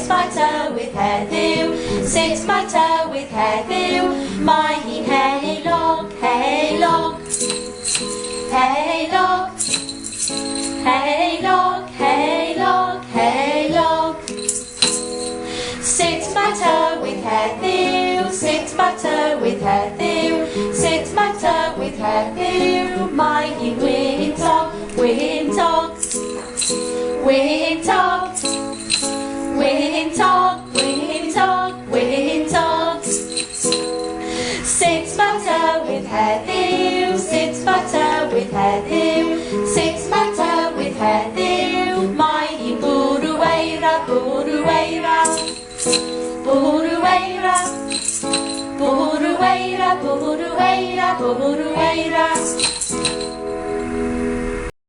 Sut mae tywydd heddiw? Sut mae tywydd heddiw? Mae hi'n heulog, heulog. Heulog. Heulog, heulog, heulog. Sut mae tywydd heddiw? Sut mae tywydd heddiw? Sut mae tywydd heddiw? Mae hi'n wyntog, wyntog. Wyntog. Wyntog, wyntog, wyntog. Sut mae tywydd heddiw? Sut mae tywydd heddiw? Sut mae tywydd heddiw? Mae hi'n bwrw eira, bwrw eira. Bwrw eira. Bwrw eira, bwrw eira, bwrw eira.